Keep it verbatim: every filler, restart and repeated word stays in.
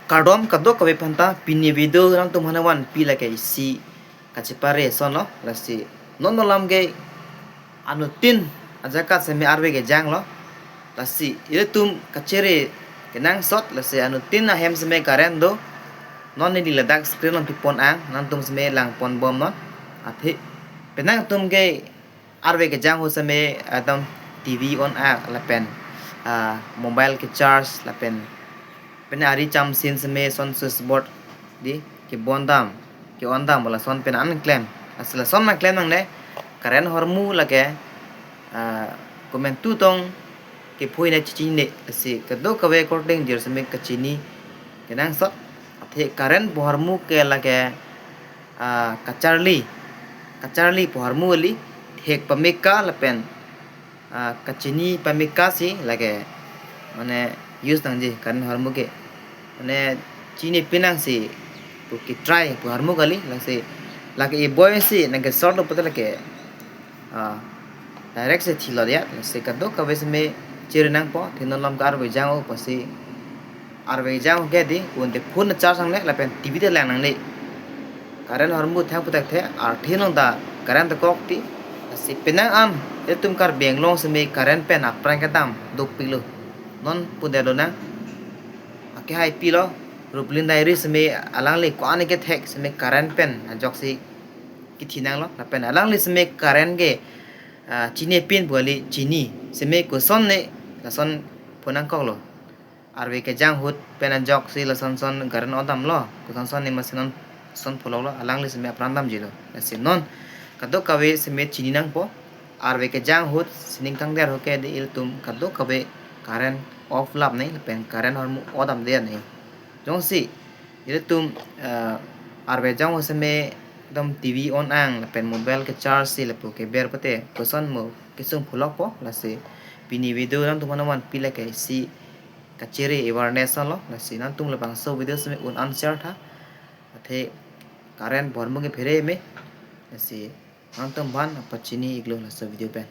Kardom kadokave aphanta, pini video nangtum aphan vanpi lake isi kachepare ason lo, lasi non alam ke anuttin ajaga seme arve kejang lo, lasi ilitum kachere kenangsot, lasi anuttin ahem seme current do, non neli ladak screen along pipon ang, nangtum seme langpon bom non, athe penang atum ke arve kejang ahut seme atum T V on ak lapen, ah, mobile ke charge lapen, pen ari cham sin seme son switch board di kebon dam, ke-on dam, lason pen an klem. Asal lason nangklem nangne, current ahormu lake, ah, komantu tong kephui ne chichinine, lasi kadokave according dir seme kachini kenangsot. Athe current pu ahormu ke lake, ah, kacharli, kacharli pu ahormu kali, thek pameka lapen, ah, kachini pameka si lake, mane, use nangji current ahormu ke. Mane, chinine pinang si pu ketrai pu ahormu kali, lasi lake iboi si nangke short lo pute lake, ah, direct si thilo dia, lasi kadokave seme chere nangpo, athe non alam ke arve kejang ahut pusi, arve kejang ahut ke di, un te phone charge nangne lapen T V te lang nangne. Current ahormu thang putak the, arthe nong ta current ta kok ti, lasi penang an ilitum Karbi Anglong seme current pen apran kedam dopiklo. Non pudetlo nang, akehai pilo, Ruplin Diary seme alangli ko-an kethek seme current pen ajoksi kethi nanglo, lapen alangli seme current ke, ah, chinine pin pu kali, chini seme kosonne, lason phu nangkoklo. Arve kejang ahut pen ajoksi lason son current on damlo, kosonson ne masi non son phuloklo, alangli seme apran damjilo. Lasi non kadokave seme chini nangpo, arve kejang ahut sining kangder ahut ke di ilitum kadokave current off lap ne, lapen current ahormu on damde ne. Jongsi ilitum, eh, arve kejang ahut seme atum T V on ang lapen mobile ke charge si lapu keber pute koson mo kesung phulokpo, lasi pini video nangtum aphan vanpi lake isi kachere awareness lo, lasi nangtum labangso video seme un an share tha, athe current pu ahormu ke phere me, lasi nangtum aphan apachini iklo laso video pen.